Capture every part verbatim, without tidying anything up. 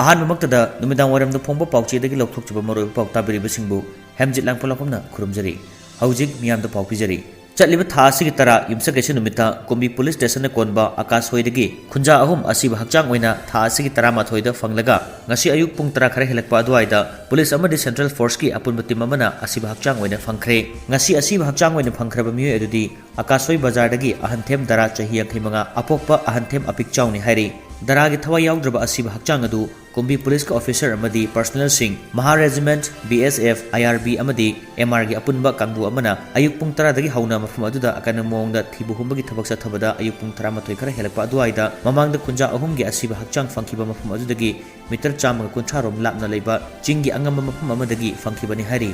ꯑꯍꯥꯟꯕꯃꯛꯇꯗ ꯅꯨꯃꯤꯗꯥꯡ ꯋꯥꯏꯔꯝꯗ ꯐꯣꯡꯕ ꯄꯥꯎꯆꯦꯗꯒꯤ ꯂꯧꯊꯣꯛꯆꯕ ꯃꯔꯨꯑꯣꯏꯕ ꯄꯥꯎ ꯇꯥꯕꯤꯔꯤꯕꯁꯤꯡꯕꯨ ꯍꯦꯝꯖꯤꯠ ꯂꯥꯡꯐꯝꯂꯥꯛꯐꯝꯅ ꯈꯨꯔꯨꯝꯖꯔꯤ꯫ ꯍꯧꯖꯤꯛ ꯃꯤꯌꯥꯝꯗ ꯄꯥꯎ ꯄꯤꯖꯔꯤ꯫ ꯆꯠꯂꯤꯕ ꯊꯥ ꯑꯁꯤꯒꯤ ꯇꯔꯥ ꯌꯨꯝꯁꯀꯩꯁ ꯅꯨꯃꯤꯠꯇ ꯀꯨꯝꯕꯤ ꯄꯨꯂꯤꯁ ꯁ꯭ꯇꯦꯁꯟꯅ ꯀꯣꯟꯕ ꯑꯀꯥꯁ ꯍꯣꯏꯗꯒꯤ ꯈꯨꯟꯖꯥ ꯑꯍꯨꯝ ꯑꯁꯤꯕ ꯍꯛꯆꯥꯡ ꯑꯣꯏꯅ ꯊꯥ ꯑꯁꯤꯒꯤ ꯇꯔꯥꯃꯥꯊꯣꯏꯗ ꯐꯪꯂꯒ, ꯉꯁꯤ ꯑꯌꯨꯛ ꯄꯨꯡ ꯇꯔꯥ ꯈꯔ ꯍꯦꯜꯂꯛꯄ ꯑꯗꯨꯋꯥꯏꯗ ꯄꯨꯂꯤꯁ ꯑꯃꯗꯤ ꯁꯦꯟꯇ꯭ꯔꯦꯜ ꯐꯣꯔꯁꯀꯤ ꯑꯄꯨꯟꯕ ꯇꯤꯝ ꯑꯃꯅ ꯑꯁꯤꯕ ꯍꯛꯆꯥꯡ ꯑꯣꯏꯅ ꯐꯪꯈ꯭ꯔꯦ꯫ ꯉꯁꯤ ꯑꯁꯤꯕ ꯍꯛꯆꯥꯡ ꯑꯣꯏꯅ ꯐꯪꯈ꯭ꯔꯕ ꯃꯤꯑꯣꯏ ꯑꯗꯨꯗꯤ ꯑꯀꯥꯁ ꯍꯣꯏ ꯕꯖꯥꯔꯗꯒꯤ ꯑꯍꯟꯊꯦꯝ ꯗꯔꯥ, ꯆꯍꯤ ꯌꯥꯡꯈꯩ ꯃꯉꯥ, ꯑꯄꯣꯛꯄ ꯑꯍꯟꯊꯦꯝ ꯑꯄꯤꯛꯆꯥꯎꯅꯤ ꯍꯥꯏꯔꯤ꯫ ꯗꯔꯥꯒꯤ ꯊꯋꯥꯏ ꯌꯥꯎꯗ꯭ꯔꯕ ꯑꯁꯤꯕ ꯍꯛꯆꯥꯡ ꯑꯗꯨ ꯀꯨꯝꯕꯤ ꯄꯨꯂꯤꯁꯀꯤ ꯑꯣꯐꯤꯁꯔ ꯑꯃꯗꯤ ꯄꯔꯁꯅꯦꯜꯁꯤꯡ, ꯃꯍꯥ ꯔꯦꯖꯤꯃꯦꯟꯠ, ꯕꯤ ꯑꯦꯁ ꯑꯦꯐ, ꯑꯥꯏ ꯑꯥꯔ ꯕꯤ ꯑꯃꯗꯤ ꯑꯦꯝ ꯑꯥꯔꯒꯤ ꯑꯄꯨꯟꯕ ꯀꯥꯡꯕꯨ ꯑꯃꯅ ꯑꯌꯨꯛ ꯄꯨꯡ ꯇꯔꯥꯗꯒꯤ ꯍꯧꯅ ꯃꯐꯝ ꯑꯗꯨꯗ ꯑꯀꯟꯕ ꯃꯑꯣꯡꯗ ꯊꯤꯕ ꯍꯨꯝꯕꯒꯤ ꯊꯕꯛ ꯆꯠꯊꯕꯗ ꯑꯌꯨꯛ ꯄꯨꯡ ꯇꯔꯥꯃꯥꯊꯣꯏ ꯈꯔ ꯍꯦꯜꯂꯛꯄ ꯑꯗꯨꯋꯥꯏꯗ ꯃꯃꯥꯡꯗ ꯈꯨꯟꯖꯥ ꯑꯍꯨꯝꯒꯤ ꯑꯁꯤꯕ ꯍꯛꯆꯥꯡ ꯐꯪꯈꯤꯕ ꯃꯐꯝ ꯑꯗꯨꯗꯒꯤ ꯃꯤꯇꯔ ꯆꯥꯝꯃꯒ ꯀꯨꯟꯊ꯭ꯔꯥ ꯔꯣꯝ ꯂꯥꯞꯅ ꯂꯩꯕ ꯆꯤꯡꯒꯤ ꯑꯉꯝꯕ ꯃꯐꯝ ꯑꯃꯗꯒꯤ ꯐꯪꯈꯤꯕꯅꯤ ꯍꯥꯏꯔꯤ꯫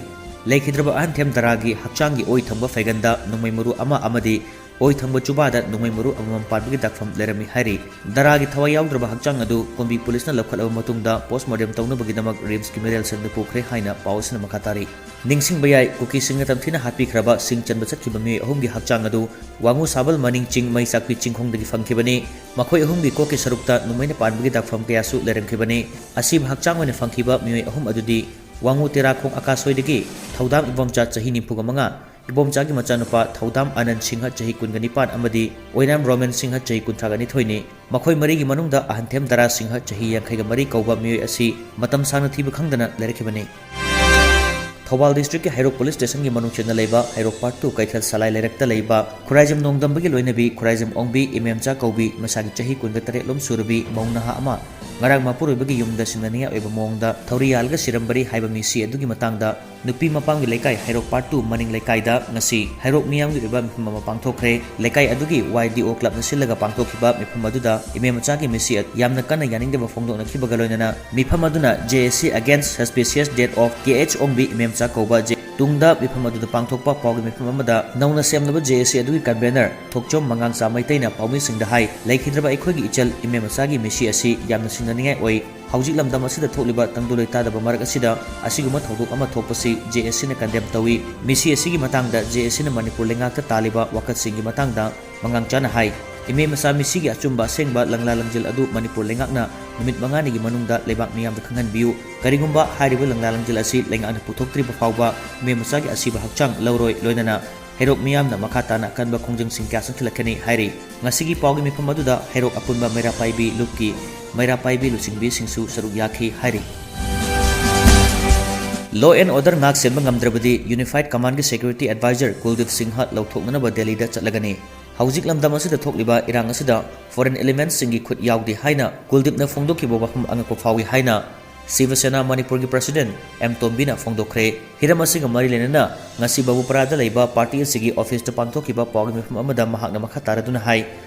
ꯂꯩꯈꯤꯗ꯭ꯔꯕ ꯑꯍꯟꯊꯦꯝ ꯗꯔꯥꯒꯤ ꯍꯛꯆꯥꯡꯒꯤ ꯑꯣꯏ ꯊꯪꯕ ꯐꯩꯒꯟꯗ ꯅꯣꯡꯃꯩ ꯃꯔꯨ ꯑꯃ ꯑꯃꯗꯤ ꯑꯣꯏ ꯊꯪꯕ ꯆꯨꯕꯥꯗ ꯅꯣꯡꯃꯩ ꯃꯔꯨ ꯑꯃꯃꯝ ꯄꯥꯟꯕꯒꯤ ꯗꯥꯛꯐꯝ ꯂꯩꯔꯝꯃꯤ ꯍꯥꯏꯔꯤ꯫ ꯗꯔꯥꯒꯤ ꯊꯋꯥꯏ ꯌꯥꯎꯗ꯭ꯔꯕ ꯍꯛꯆꯥꯡ ꯑꯗꯨ ꯀꯨꯝꯕꯤ ꯄꯨꯂꯤꯁꯅ ꯂꯧꯈꯠꯂꯕ ꯃꯇꯨꯡꯗ ꯄꯣꯁꯃꯣꯔꯇꯦꯝ ꯇꯧꯅꯕꯒꯤꯗꯃꯛ ꯔꯤꯝꯁꯀꯤ ꯃꯤꯔꯦꯜꯁꯟꯗ ꯄꯨꯈ꯭ꯔꯦ ꯍꯥꯏꯅ ꯄꯥꯎ ꯑꯁꯤꯅ ꯃꯈꯥ ꯇꯥꯔꯤ꯫ ꯅꯤꯡꯁꯤꯡꯕ ꯌꯥꯏ, ꯀꯨꯀꯤꯁꯤꯡꯅ ꯇꯝꯊꯤꯅ ꯍꯥꯠꯄꯤꯈ꯭ꯔꯕ ꯁꯤꯡ ꯆꯟꯕ ꯆꯠꯈꯤꯕ ꯃꯤꯑꯣꯏ ꯑꯍꯨꯝꯒꯤ ꯍꯛꯆꯥꯡ ꯑꯗꯨ ꯋꯥꯉꯨ ꯁꯥꯕꯜ ꯃꯅꯤꯡ ꯆꯤꯡ ꯃꯩ ꯆꯥꯛꯄꯤ ꯆꯤꯡꯈꯣꯡꯗꯒꯤ ꯐꯪꯈꯤꯕꯅꯤ꯫ ꯃꯈꯣꯏ ꯑꯍꯨꯝꯒꯤ ꯀꯣꯛꯀꯤ ꯁꯔꯨꯛꯇ ꯅꯣꯡꯃꯩꯅ ꯄꯥꯟꯕꯒꯤ ꯗꯥꯛꯐꯝ ꯀꯌꯥꯁꯨ ꯂꯩꯔꯝꯈꯤꯕꯅꯤ꯫ ꯑꯁꯤꯕ ꯍꯛꯆꯥꯡ ꯑꯣꯏꯅ ꯐꯪꯈꯤꯕ ꯃꯤꯑꯣꯏ ꯑꯍꯨꯝ ꯑꯗꯨꯗꯤ ꯋꯥꯉꯨ ꯇꯦꯔꯥꯈꯣꯡ ꯑꯀꯥꯁꯣꯏꯗꯒꯤ ꯊꯧꯗꯥꯝ ꯏꯕꯣꯝꯆꯥ ꯆꯍꯤ ꯅꯤꯐꯨꯒ ꯃꯉꯥ, ꯏꯕꯣꯝꯆꯥꯒꯤ ꯃꯆꯥꯅꯨꯄꯥ ꯊꯧꯗꯥꯝ ꯑꯅꯟ ꯁꯤꯡꯍ ꯆꯍꯤ ꯀꯨꯟꯒ ꯅꯤꯄꯥꯟ ꯑꯃꯗꯤ ꯑꯣꯏꯅꯥꯝ ꯔꯣꯃꯦꯟ ꯁꯤꯡꯍ ꯆꯍꯤ ꯀꯨꯟꯊ꯭ꯔꯥꯒ ꯅꯤꯊꯣꯏꯅꯤ꯫ ꯃꯈꯣꯏ ꯃꯔꯤꯒꯤ ꯃꯅꯨꯡꯗ ꯑꯍꯟꯊꯦꯝ ꯗꯔꯥ ꯁꯤꯡꯍ ꯆꯍꯤ ꯌꯥꯡꯈꯩꯒ ꯃꯔꯤ ꯀꯧꯕ ꯃꯤꯑꯣꯏ ꯑꯁꯤ ꯃꯇꯝ ꯁꯥꯡꯅ ꯊꯤꯕ ꯈꯪꯗꯅ ꯂꯩꯔꯛꯈꯤꯕꯅꯤ꯫ ꯊꯧꯕꯥꯜ ꯗꯤꯁꯇ꯭ꯔꯤꯛꯀꯤ ꯍꯩꯔꯣꯛ ꯄꯨꯂꯤꯁ ꯁ꯭ꯇꯦꯁꯟꯒꯤ ꯃꯅꯨꯡ ꯆꯟꯅ ꯂꯩꯕ ꯍꯩꯔꯣꯛ ꯄꯥꯔꯠ ꯇꯨ ꯀꯩꯊꯦꯜ ꯁꯂꯥꯏ ꯂꯩꯔꯛꯇ ꯂꯩꯕ ꯈꯨꯔꯥꯏꯖꯝ ꯅꯣꯡꯗꯝꯕꯒꯤ ꯂꯣꯏꯅꯕꯤ ꯈꯨꯔꯥꯏꯖꯝ ꯑꯣꯡꯕꯤ ꯏꯃꯦꯝꯆꯥ ꯀꯧꯕꯤ ꯃꯁꯥꯒꯤ ꯆꯍꯤ ꯀꯨꯟꯒ ꯇꯔꯦꯠ ꯂꯣꯝ ꯁꯨꯔꯕꯤ ꯃꯧ ꯅꯍꯥ ꯑꯃ ꯉꯔꯥꯡ ꯃꯄꯨꯔꯣꯏꯕꯒꯤ ꯌꯨꯝꯗ ꯁꯤꯡꯅꯅꯤꯡꯉꯥꯏ ꯑꯣꯏꯕ ꯃꯑꯣꯡꯗ ꯊꯧꯔꯤ ꯌꯥꯜꯂꯒ ꯁꯤꯔꯝꯕꯔꯤ ꯍꯥꯏꯕ ꯃꯤꯁꯤ ꯑꯗꯨꯒꯤ ꯃꯇꯥꯡꯗ ꯅꯨꯄꯤ ꯃꯄꯥꯝꯒꯤ ꯂꯩꯀꯥꯏ ꯍꯩꯔꯣꯛ ꯄꯥꯔꯠ ꯇꯨ ꯃꯅꯤꯡ ꯂꯩꯀꯥꯏꯗ ꯉꯁꯤ ꯍꯩꯔꯣꯛ ꯃꯤꯌꯥꯝꯒꯤ ꯑꯣꯏꯕ ꯃꯤꯐꯝ ꯑꯃ ꯄꯥꯡꯊꯣꯛꯈ꯭ꯔꯦ꯫ ꯂꯩꯀꯥꯏ ꯑꯗꯨꯒꯤ ꯋꯥꯏ ꯗꯤ ꯑꯣ ꯀ꯭ꯂꯕꯅ ꯁꯤꯜꯂꯒ ꯄꯥꯡꯊꯣꯛꯈꯤꯕ ꯃꯤꯐꯝ ꯑꯗꯨꯗ ꯏꯃꯦꯝ ꯃꯆꯥꯒꯤ ꯃꯤꯁꯤ ꯌꯥꯝꯅ ꯀꯟꯅ ꯌꯥꯅꯤꯡꯗꯕ ꯐꯣꯡꯗꯣꯛꯅꯈꯤꯕꯒ ꯂꯣꯏꯅꯅ ꯃꯤꯐꯝ ꯑꯗꯨꯅ J A C against suspicious death of K H ꯑꯣꯡꯕꯤ ꯏꯃꯦꯝꯆꯥ ꯀꯧꯕ ꯖꯦ-, ꯇꯨꯡꯗ ꯃꯤꯐꯝ ꯑꯗꯨꯗ ꯄꯥꯡꯊꯣꯛꯄ ꯄꯥꯎꯒꯤ ꯃꯤꯐꯝ ꯑꯃꯗ ꯅꯧꯅ ꯁꯦꯝꯂꯕ J A C ꯑꯗꯨꯒꯤ ꯀꯟꯚꯦꯅꯔ ꯊꯣꯛꯆꯣꯝ ꯃꯉꯥꯡꯆꯥ ꯃꯩꯇꯩꯅ ꯄꯥꯎꯃꯤꯁꯤꯡꯗ ꯍꯥꯏ, ꯂꯩꯈꯤꯗ꯭ꯔꯕ ꯑꯩꯈꯣꯏꯒꯤ ꯏꯆꯜ ꯏꯃꯦꯝ ꯃꯆꯥꯒꯤ ꯃꯤꯁꯤ ꯑꯁꯤ ꯌꯥꯝꯅ ꯁꯤꯡꯅꯅꯤꯡꯉꯥꯏ ꯑꯣꯏ꯫ ꯍꯧꯖꯤꯛ ꯂꯝꯗꯝ ꯑꯁꯤꯗ ꯊꯣꯛꯂꯤꯕ ꯇꯪꯗꯨ ꯂꯩꯇꯥꯗꯕ ꯃꯔꯛ ꯑꯁꯤꯗ ꯑꯁꯤꯒꯨꯝꯕ ꯊꯧꯗꯣꯛ ꯑꯃ ꯊꯣꯛꯄꯁꯤ J A Cꯅ ꯀꯟꯗꯦꯝ ꯇꯧꯏ꯫ ꯃꯤꯁꯤ ꯑꯁꯤꯒꯤ ꯃꯇꯥꯡꯗ J A Cꯅ ꯃꯅꯤꯄꯨꯔ ꯂꯩꯉꯥꯛꯇ ꯇꯥꯜꯂꯤꯕ ꯋꯥꯀꯠꯁꯤꯡꯒꯤ ꯃꯇꯥꯡꯗ ꯃꯉꯥꯡꯆꯥꯅ ꯍꯥꯏ, ꯏꯃꯦ ꯃꯆꯥ ꯃꯤꯁꯤꯒꯤ ꯑꯆꯨꯝꯕ ꯑꯁꯦꯡꯕ ꯂꯪꯂꯥ ꯂꯪꯖꯤꯜ ꯑꯗꯨ ꯃꯅꯤꯄꯨꯔ ꯂꯩꯉꯥꯛꯅ ꯅꯨꯃꯤꯠ ꯃꯉꯥꯅꯤꯒꯤ ꯃꯅꯨꯡꯗ ꯂꯩꯕꯥꯛ ꯃꯤꯌꯥꯝꯗ ꯈꯪꯍꯟꯕꯤꯌꯨ꯫ ꯀꯔꯤꯒꯨꯝꯕ ꯍꯥꯏꯔꯤꯕ ꯂꯪꯂꯥ ꯂꯪꯖꯤꯜ ꯑꯁꯤ ꯂꯩꯉꯥꯛꯅ ꯄꯨꯊꯣꯛꯇ꯭ꯔꯤꯕ ꯐꯥꯎꯕ ꯏꯃꯦ ꯃꯆꯥꯒꯤ ꯑꯁꯤꯕ ꯍꯛꯆꯥꯡ ꯂꯧꯔꯣꯏ, ꯂꯣꯏꯅꯅ ꯍꯩꯔꯣꯛ ꯃꯤꯌꯥꯝꯅ ꯃꯈꯥ ꯇꯥꯅ ꯑꯀꯟꯕ ꯈꯣꯡꯖꯪꯁꯤꯡ ꯀꯌꯥ ꯆꯪꯁꯤꯜꯂꯛꯀꯅꯤ ꯍꯥꯏꯔꯤ꯫ ꯉꯁꯤꯒꯤ ꯄꯥꯎꯒꯤ ꯃꯤꯐꯝ ꯑꯗꯨꯗ ꯍꯩꯔꯣꯛ ꯑꯄꯨꯟꯕ ꯃꯩꯔꯥ ꯄꯥꯏꯕꯤ ꯂꯨꯞꯀꯤ ꯃꯩꯔꯥ ꯄꯥꯏꯕꯤ ꯂꯨꯆꯤꯡꯕꯤꯁꯤꯡꯁꯨ ꯁꯔꯨꯛ ꯌꯥꯈꯤ ꯍꯥꯏꯔꯤ꯫ Law and order ꯉꯥꯛ ꯁꯦꯟꯕ ꯉꯝꯗ꯭ꯔꯕꯗꯤ Unified Commandꯒꯤ Security Advisor ꯀꯨꯜꯗꯤꯞ ꯁꯤꯡꯍ ꯂꯧꯊꯣꯛꯅꯅꯕ ꯗꯦꯜꯂꯤꯗ ꯆꯠꯂꯒꯅꯤ꯫ ꯍꯧꯖꯤꯛ ꯂꯝꯗꯝ ꯑꯁꯤꯗ ꯊꯣꯛꯂꯤꯕ ꯏꯔꯥꯡ ꯑꯁꯤꯗ foreign elementꯁꯤꯡꯒꯤ ꯈꯨꯠ ꯌꯥꯎꯗꯦ ꯍꯥꯏꯅ ꯀꯨꯜꯗꯤꯞꯅ ꯐꯣꯡꯗꯣꯛꯈꯤꯕ ꯋꯥꯐꯝ ꯑꯉꯛꯄ ꯐꯥꯎꯏ ꯍꯥꯏꯅ ꯁꯤꯕ ꯁꯦꯅꯥ ꯃꯅꯤꯄꯨꯔꯒꯤ president ꯑꯦꯝ ꯇꯣꯝꯕꯤꯅ ꯐꯣꯡꯗꯣꯛꯈ꯭ꯔꯦ꯫ ꯍꯤꯔꯝ ꯑꯁꯤꯒ ꯃꯔꯤ ꯂꯩꯅꯅ ꯉꯁꯤ ꯕꯕꯨꯄꯔꯥꯗ ꯂꯩꯕ party ꯑꯁꯤꯒꯤ officeꯇ ꯄꯥꯡꯊꯣꯛꯈꯤꯕ ꯄꯥꯎꯒꯤ ꯃꯤꯐꯝ ꯑꯃꯗ ꯃꯍꯥꯛꯅ ꯃꯈꯥ ꯇꯥꯔꯗꯨꯅ ꯍꯥꯏ,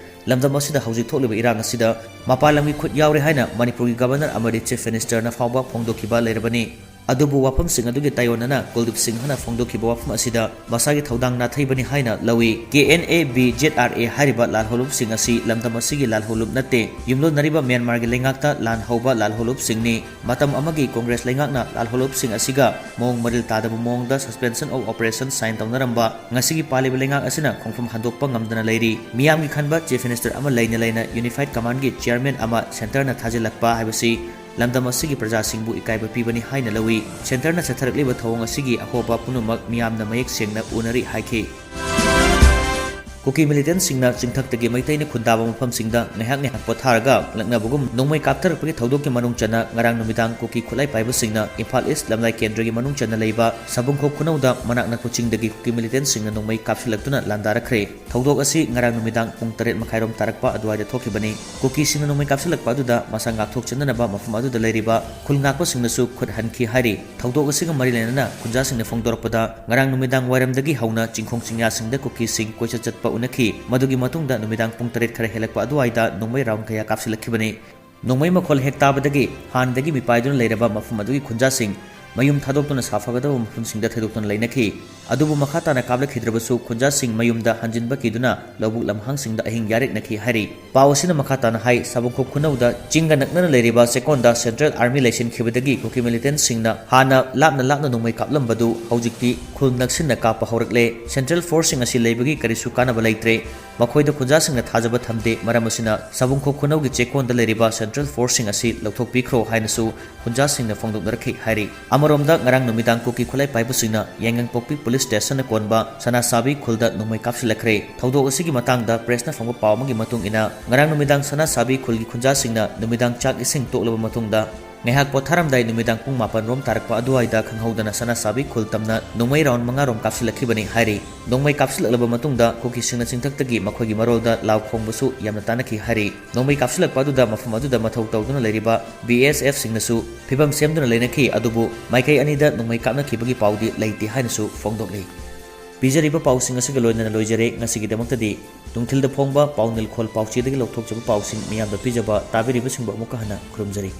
ꯂꯝꯗꯝ ꯑꯁꯤꯗ ꯍꯧꯖꯤꯛ ꯊꯣꯛꯂꯤꯕ ꯏꯔꯥꯡ ꯑꯁꯤꯗ ꯃꯄꯥꯟ ꯂꯝꯒꯤ ꯈꯨꯠ ꯌꯥꯎꯔꯦ ꯍꯥꯏꯅ ꯃꯅꯤꯄꯨꯔꯒꯤ governor ꯑꯃꯗꯤ chief ministerꯅ ꯐꯥꯎꯕ ꯐꯣꯡꯗꯣꯛꯈꯤꯕ ꯂꯩꯔꯕꯅꯤ꯫ ꯑꯗꯨꯕꯨ ꯋꯥꯐꯝꯁꯤꯡ ꯑꯗꯨꯒꯤ ꯇꯥꯏꯑꯣꯟꯅꯅ ꯀꯨꯜꯗꯤꯞ ꯁꯤꯡꯍꯅ ꯐꯣꯡꯗꯣꯛꯈꯤꯕ ꯋꯥꯐꯝ ꯑꯁꯤꯗ ꯃꯁꯥꯒꯤ ꯊꯧꯗꯥꯡ ꯅꯥꯊꯩꯕꯅꯤ ꯍꯥꯏꯅ ꯂꯧꯏ꯫ K N A B Z R A ꯍꯥꯏꯔꯤꯕ ꯂꯥꯜꯍꯧꯂꯨꯞꯁꯤꯡ ꯑꯁꯤ ꯂꯝꯗꯝ ꯑꯁꯤꯒꯤ ꯂꯥꯜꯍꯧꯂꯨꯞ ꯅꯠꯇꯦ, ꯌꯨꯝꯂꯣꯟꯅꯔꯤꯕ ꯃ꯭ꯌꯥꯟꯃꯥꯔꯒꯤ ꯂꯩꯉꯥꯛꯇ ꯂꯥꯟ ꯍꯧꯕ ꯂꯥꯜꯍꯧꯂꯨꯞꯁꯤꯡꯅꯤ꯫ ꯃꯇꯝ ꯑꯃꯒꯤ ꯀꯣꯡꯒ꯭ꯔꯦꯁ ꯂꯩꯉꯥꯛꯅ ꯂꯥꯜꯍꯧꯂꯨꯞꯁꯤꯡ ꯑꯁꯤꯒ ꯃꯑꯣꯡ ꯃꯔꯤꯜ ꯇꯥꯗꯕ ꯃꯑꯣꯡꯗ suspension of operation sign ꯇꯧꯅꯔꯝꯕ ꯉꯁꯤꯒꯤ ꯄꯥꯜꯂꯤꯕ ꯂꯩꯉꯥꯛ ꯑꯁꯤꯅ ꯈꯣꯡꯐꯝ ꯍꯟꯗꯣꯛꯄ ꯉꯝꯗꯅ ꯂꯩꯔꯤ꯫ ꯃꯤꯌꯥꯝꯒꯤ ꯈꯟꯕ chief minister ꯑꯃ ꯂꯩꯅ ꯂꯩꯅ Unified Commandꯒꯤ chairman ꯑꯃ centreꯅ ꯊꯥꯖꯤꯜꯂꯛꯄ ꯍꯥꯏꯕꯁꯤ ꯂꯝꯗꯝ ꯑꯁꯤꯒꯤ ꯄ꯭ꯔꯖꯥꯁꯤꯡꯕꯨ ꯏꯀꯥꯏꯕ ꯄꯤꯕꯅꯤ ꯍꯥꯏꯅ ꯂꯧꯏ꯫ Centreꯅ ꯆꯠꯊꯔꯛꯂꯤꯕ ꯊꯧꯑꯣꯡ ꯑꯁꯤꯒꯤ ꯑꯍꯣꯕ ꯄꯨꯝꯅꯃꯛ ꯃꯤꯌꯥꯝꯅ ꯃꯌꯦꯛ ꯁꯦꯡꯅ ꯎꯅꯔꯤ ꯍꯥꯏꯈꯤ꯫ ꯀꯨꯀꯤ militantꯁꯤꯡꯅ ꯆꯤꯡꯊꯛꯇꯒꯤ ꯃꯩꯇꯩꯅ ꯈꯨꯟꯗꯥꯕ ꯃꯐꯝꯁꯤꯡꯗ ꯉꯥꯏꯍꯥꯛ ꯉꯥꯏꯍꯥꯛ ꯄꯣꯊꯥꯔꯒ ꯂꯛꯅꯕꯒꯨꯝ ꯅꯣꯡꯃꯩ ꯀꯥꯞꯊꯔꯛꯄꯒꯤ ꯊꯧꯗꯣꯛꯀꯤ ꯃꯅꯨꯡ ꯆꯟꯅ ꯉꯔꯥꯡ ꯅꯨꯃꯤꯗꯥꯡ ꯀꯨꯀꯤ ꯈꯨꯠꯂꯥꯏ ꯄꯥꯏꯕꯁꯤꯡꯅ ꯏꯝꯐꯥꯜ East ꯂꯝꯂꯥꯏ ꯀꯦꯟꯗ꯭ꯔꯒꯤ ꯃꯅꯨꯡ ꯆꯟꯅ ꯂꯩꯕ ꯁꯕꯨꯡꯈꯣꯛ ꯈꯨꯅꯧꯗ ꯃꯅꯥꯛ ꯅꯛꯄ ꯆꯤꯡꯗꯒꯤ ꯀꯨꯀꯤ militantꯁꯤꯡꯅ ꯅꯣꯡꯃꯩ ꯀꯥꯞꯁꯤꯜꯂꯛꯇꯨꯅ ꯂꯥꯟꯗꯥꯔꯛꯈ꯭ꯔꯦ꯫ ꯊꯧꯗꯣꯛ ꯑꯁꯤ ꯉꯔꯥꯡ ꯅꯨꯃꯤꯗꯥꯡ ꯄꯨꯡ ꯇꯔꯦꯠ ꯃꯈꯥꯏꯔꯣꯝ ꯇꯥꯔꯛꯄ ꯑꯗꯨꯋꯥꯏꯗ ꯊꯣꯛꯈꯤꯕꯅꯤ꯫ ꯀꯨꯀꯤꯁꯤꯡꯅ ꯅꯣꯡꯃꯩ ꯀꯥꯞꯁꯤꯜꯂꯛꯄ ꯑꯗꯨꯗ ꯃꯁꯥ ꯉꯥꯛꯊꯣꯛꯆꯅꯅꯕ ꯃꯐꯝ ꯑꯗꯨꯗ ꯂꯩꯔꯤꯕ ꯈꯨꯜ ꯉꯥꯛꯄꯁꯤꯡꯅꯁꯨ ꯈꯨꯠ ꯍꯟꯈꯤ ꯍꯥꯏꯔꯤ꯫ ꯊꯧꯗꯣꯛ ꯑꯁꯤꯒ ꯃꯔꯤ ꯂꯩꯅꯅ ꯈꯨꯟꯖꯥꯁꯤꯡꯅ ꯐꯣꯡꯗꯣꯔꯛꯄꯗ, ꯉꯔꯥꯡ ꯅꯨꯃꯤꯗꯥꯡ ꯋꯥꯏꯔꯝꯗꯒꯤ ꯍꯧꯅ ꯆꯤꯡꯈꯣꯡ ꯆꯤꯡꯌꯥꯁꯤꯡꯗ ꯀꯨꯀꯤꯁꯤꯡ ꯀꯣꯏꯆꯠ ꯆꯠꯄ ꯎꯅꯈꯤ꯫ ꯃꯗꯨꯒꯤ ꯃꯇꯨꯡꯗ ꯅꯨꯃꯤꯗꯥꯡ ꯄꯨꯡ ꯇꯔꯦꯠ ꯈꯔ ꯍꯦꯜꯂꯛꯄ ꯑꯗꯨꯋꯥꯏꯗ ꯅꯣꯡꯃꯩ round ꯀꯌꯥ ꯀꯥꯞꯁꯤꯜꯂꯛꯈꯤꯕꯅꯤ꯫ ꯅꯣꯡꯃꯩ ꯃꯈꯣꯜ ꯍꯦꯛ ꯇꯥꯕꯗꯒꯤ ꯍꯥꯟꯅꯗꯒꯤ ꯃꯤꯄꯥꯏꯗꯨꯅ ꯂꯩꯔꯕ ꯃꯐꯝ ꯑꯗꯨꯒꯤ ꯈꯨꯟꯖꯥꯁꯤꯡ ꯃꯌꯨꯝ ꯊꯥꯗꯣꯛꯇꯨꯅ ꯁꯥꯐꯒꯗꯕ ꯃꯐꯝꯁꯤꯡꯗ ꯊꯩꯗꯣꯛꯇꯨꯅ ꯂꯩꯅꯈꯤ꯫ ꯑꯗꯨꯕꯨ ꯃꯈꯥ ꯇꯥꯅ ꯀꯥꯞꯂꯛꯈꯤꯗ꯭ꯔꯕꯁꯨ ꯈꯨꯟꯖꯥꯁꯤꯡ ꯃꯌꯨꯝꯗ ꯍꯟꯖꯤꯟꯕ ꯀꯤꯗꯨꯅ ꯂꯧꯕꯨꯛ ꯂꯝꯍꯥꯡꯁꯤꯡꯗ ꯑꯍꯤꯡ ꯌꯥꯔꯦꯛꯅꯈꯤ ꯍꯥꯏꯔꯤ꯫ ꯄꯥꯎ ꯑꯁꯤꯅ ꯃꯈꯥ ꯇꯥꯅ ꯍꯥꯏ, ꯁꯥꯕꯨꯡꯈꯣꯛ ꯈꯨꯅꯧꯗ ꯆꯤꯡꯒ ꯅꯛꯅꯅ ꯂꯩꯔꯤꯕ ꯆꯦꯛꯀꯣꯟꯗ Central Army ꯂꯩꯁꯤꯟꯈꯤꯕꯗꯒꯤ ꯀꯨꯀꯤ militantꯁꯤꯡꯅ ꯍꯥꯟꯅ ꯂꯥꯞꯅ ꯂꯥꯞꯅ ꯅꯣꯡꯃꯩ ꯀꯥꯞꯂꯝꯕꯗꯨ ꯍꯧꯖꯤꯛꯇꯤ ꯈꯨꯜ ꯅꯛꯁꯤꯟꯅ ꯀꯥꯞꯄ ꯍꯧꯔꯛꯂꯦ꯫ Central Forceꯁꯤꯡ ꯑꯁꯤ ꯂꯩꯕꯒꯤ ꯀꯔꯤꯁꯨ ꯀꯥꯟꯅꯕ ꯂꯩꯇ꯭ꯔꯦ꯫ ꯃꯈꯣꯏꯗ ꯈꯨꯟꯖꯥꯁꯤꯡꯅ ꯊꯥꯖꯕ ꯊꯝꯗꯦ꯫ ꯃꯔꯝ ꯑꯁꯤꯅ ꯁꯥꯕꯨꯡꯈꯣꯛ ꯈꯨꯅꯧꯒꯤ ꯆꯦꯛꯀꯣꯟꯗ ꯂꯩꯔꯤꯕ Central Forceꯁꯤꯡ ꯑꯁꯤ ꯂꯧꯊꯣꯛꯄꯤꯈ꯭ꯔꯣ ꯍꯥꯏꯅꯁꯨ ꯈꯨꯟꯖꯥꯁꯤꯡꯅ ꯐꯣꯡꯗꯣꯛꯅꯔꯛꯈꯤ ꯍꯥꯏꯔꯤ꯫ ꯑꯃꯔꯣꯝꯗ, ꯉꯔꯥꯡ ꯅꯨꯃꯤꯗꯥꯡ ꯀꯨꯀꯤ ꯈꯨꯠꯂꯥꯏ ꯄꯥꯏꯕꯁꯤꯡꯅ ꯌꯥꯏꯉꯪꯄꯣꯛꯄꯤ police stationꯅ ꯀꯣꯟꯕ ꯁꯅꯥꯁꯥꯕꯤ ꯈꯨꯜꯗ ꯅꯣꯡꯃꯩ ꯀꯥꯞꯁꯤꯜꯂꯛꯈ꯭ꯔꯦ꯫ ꯊꯧꯗꯣꯛ ꯑꯁꯤꯒꯤ ꯃꯇꯥꯡꯗ pressꯅ ꯐꯪꯕ ꯄꯥꯎ ꯑꯃꯒꯤ ꯃꯇꯨꯡ ꯏꯟꯅ, ꯉꯔꯥꯡ ꯅꯨꯃꯤꯗꯥꯡ ꯁꯅꯥꯁꯥꯕꯤ ꯈꯨꯜꯒꯤ ꯈꯨꯟꯖꯥꯁꯤꯡꯅ ꯅꯨꯃꯤꯗꯥꯡ ꯆꯥꯛ ꯏꯁꯤꯡ ꯇꯣꯛꯂꯕ ꯃꯇꯨꯡꯗ ꯉꯥꯏꯍꯥꯛ ꯄꯣꯊꯥꯔꯝꯗꯥꯏ ꯅꯨꯃꯤꯗꯥꯡ ꯄꯨꯡ ꯃꯥꯄꯟ ꯔꯣꯝ ꯇꯥꯔꯛꯄ ꯑꯗꯨꯋꯥꯏꯗ ꯈꯪꯍꯧꯗꯅ ꯁꯅꯥꯁꯥꯕꯤ ꯈꯨꯜ ꯇꯝꯅ ꯅꯣꯡꯃꯩ round ꯃꯉꯥ ꯔꯣꯝ ꯀꯥꯞꯁꯤꯜꯂꯛꯈꯤꯕꯅꯤ ꯍꯥꯏꯔꯤ꯫ ꯅꯣꯡꯃꯩ ꯀꯥꯞꯁꯤꯜꯂꯛꯂꯕ ꯃꯇꯨꯡꯗ ꯀꯨꯀꯤꯁꯤꯡꯅ ꯆꯤꯡꯊꯛꯇꯒꯤ ꯃꯈꯣꯏꯒꯤ ꯃꯔꯣꯜꯗ ꯂꯥꯎ ꯈꯣꯡꯕꯁꯨ ꯌꯥꯝꯅ ꯇꯥꯅꯈꯤ ꯍꯥꯏꯔꯤ꯫ ꯅꯣꯡꯃꯩ ꯀꯥꯞꯁꯤꯜꯂꯛꯄ ꯑꯗꯨꯗ ꯃꯐꯝ ꯑꯗꯨꯗ ꯃꯊꯧ ꯇꯧꯗꯨꯅ ꯂꯩꯔꯤꯕ BSFꯁꯤꯡꯅꯁꯨ ꯐꯤꯕꯝ ꯁꯦꯝꯗꯨꯅ ꯂꯩꯅꯈꯤ꯫ ꯑꯗꯨꯕꯨ ꯃꯥꯏꯀꯩ ꯑꯅꯤꯗ ꯅꯣꯡꯃꯩ ꯀꯥꯞꯅꯈꯤꯕꯒꯤ ꯄꯥꯎꯗꯤ ꯂꯩꯇꯦ ꯍꯥꯏꯅꯁꯨ ꯐꯣꯡꯗꯣꯛꯂꯤ꯫ ꯄꯤꯖꯔꯤꯕ ꯄꯥꯎꯁꯤꯡ ꯑꯁꯤꯒ ꯂꯣꯏꯅꯅ ꯂꯣꯏꯖꯔꯦ꯫ ꯉꯁꯤꯒꯤꯗꯃꯛꯇꯗꯤ ꯅꯨꯡꯊꯤꯜꯗ ꯐꯣꯡꯕ ꯄꯥꯎ ꯅꯤꯜꯈꯣꯜ ꯄꯥꯎꯆꯦꯗꯒꯤ ꯂꯧꯊꯣꯛꯆꯕ ꯄꯥꯎꯁꯤꯡ ꯃꯤꯌꯥꯝꯗ ꯄꯤꯖꯕ ꯇꯥꯕꯤꯔꯤꯕꯁꯤꯡꯕꯨ ꯑꯃꯨꯛꯀ ꯍꯟꯅ ꯈꯨꯔꯨꯝꯖꯔꯤ꯫